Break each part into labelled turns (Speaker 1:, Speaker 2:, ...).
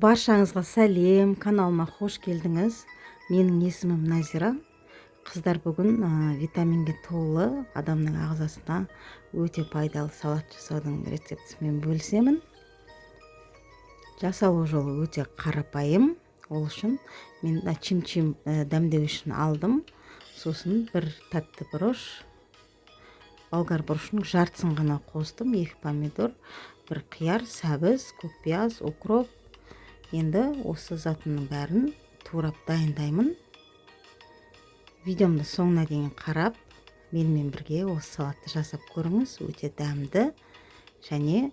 Speaker 1: Баршаңызға сәлем, каналыма қош келдіңіз. Менің есімім Назира. Қыздар, бүгін витаминге толы, адамның ағзасына өте пайдалы салат жасаудың рецептісімен бөлісемін. Жасалу жолы өте қарапайым. Ол үшін мен чим-чим дәмдеу үшін алдым. Сосын бір тәтті бұрыш, болгар бұрышының жартысын ғана қостым, 2 помидор, бір қияр, сәбіз, көк пияз, укроп. Енді осы затының бәрін турап дайындаймын. Видеомды соңына дейін қарап, менімен бірге осы салатты жасап көріңіз. Өте дәмді және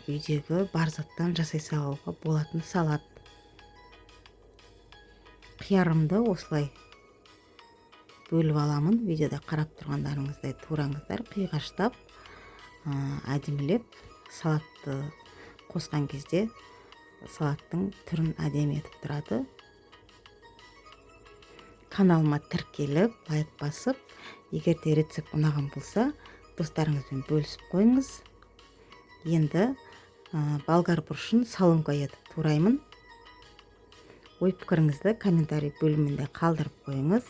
Speaker 1: үйдегі бар заттан жасай салуға болатын салат. Қиярымды осылай бөліп аламын. Видеода қарап тұрғандарыңыздай тураңыздар, қиғаштап, әдемілеп салатты қосқан кезде салаттың түрін әдемі етіп тұрады. Каналыма тіркеліп, лайк басып, егер де рецепт ұнаған болса, достарыңызбен бөлісіп қойыңыз. Енді болгар бұрышын соломка етіп тураймын. Ой пікіріңізді комментарий бөлімінде қалдырып қойыңыз.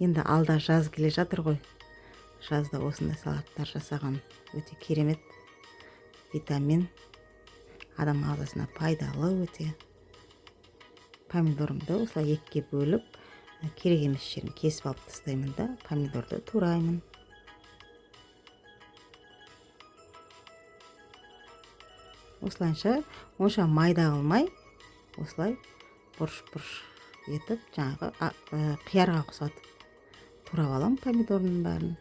Speaker 1: Енді алда жаз келе жатыр ғой. Жазда осындай салаттар жасаған өте керемет. Витамин адам ағзасына пайдалы өте. Помидорымды осылай екіге бөліп, керек емес жерін кесіп алып тастаймын да, помидорды тураймын. Осылайша онша майда қылмай, осылай бұрыш-бұрыш етіп, жаңағы қиярға ұқсатып турап аламын помидорының бәрін.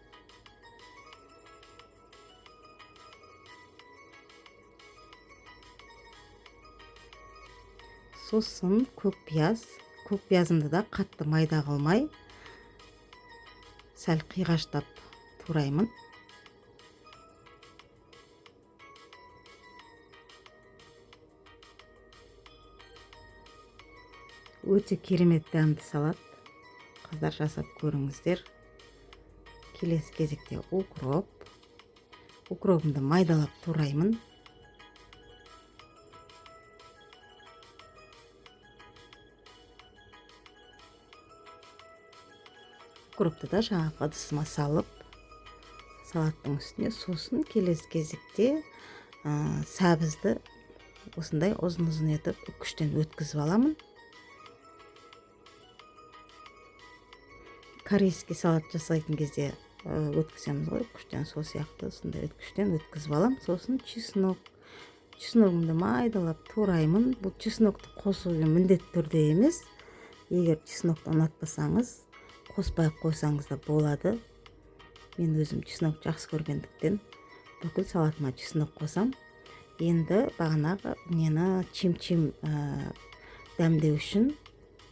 Speaker 1: Сосын көк пияз, көк пиязымды да қатты майда қылмай, сәл қиғаштап тураймын. Өте керемет дәмді салат. Қыздар, жасап көріңіздер. Келесі кезекте укроп. Укробымды майдалап тураймын. Укропты да жаңағы ыдысыма салып, салаттың үстіне. Сосын келесі кезекте сәбізді осындай ұзын-ұзын етіп үккіштен өткізіп аламын. Корейский салат жасайтын кезде өткіземіз ғой үккіштен, сол сияқты осындай үккіштен өткізіп аламын. Сосын чеснок. Чесногымды майдалап тураймын. Бұл чеснокты қосу міндетті түрде емес. Егер чеснокты ұнатпасаңыз, қоспай қойсаңыз да болады. Мен өзім чеснок жақсы көргендіктен бүкіл салатыма чеснок қосам. Енді бағанағы нені чим-чим дәмдеу үшін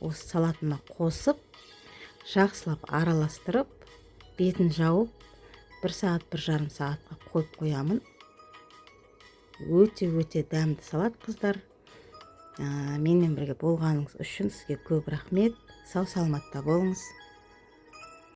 Speaker 1: осы салатыма қосып, жақсылап араластырып, бетін жауып, бір сағат, бір жарым сағатқа қойып қоямын. Өте-өте дәмді салат, қыздар. Менімен бірге болғаныңыз үшін сізге көп рахмет. Сау саламатта болыңыз.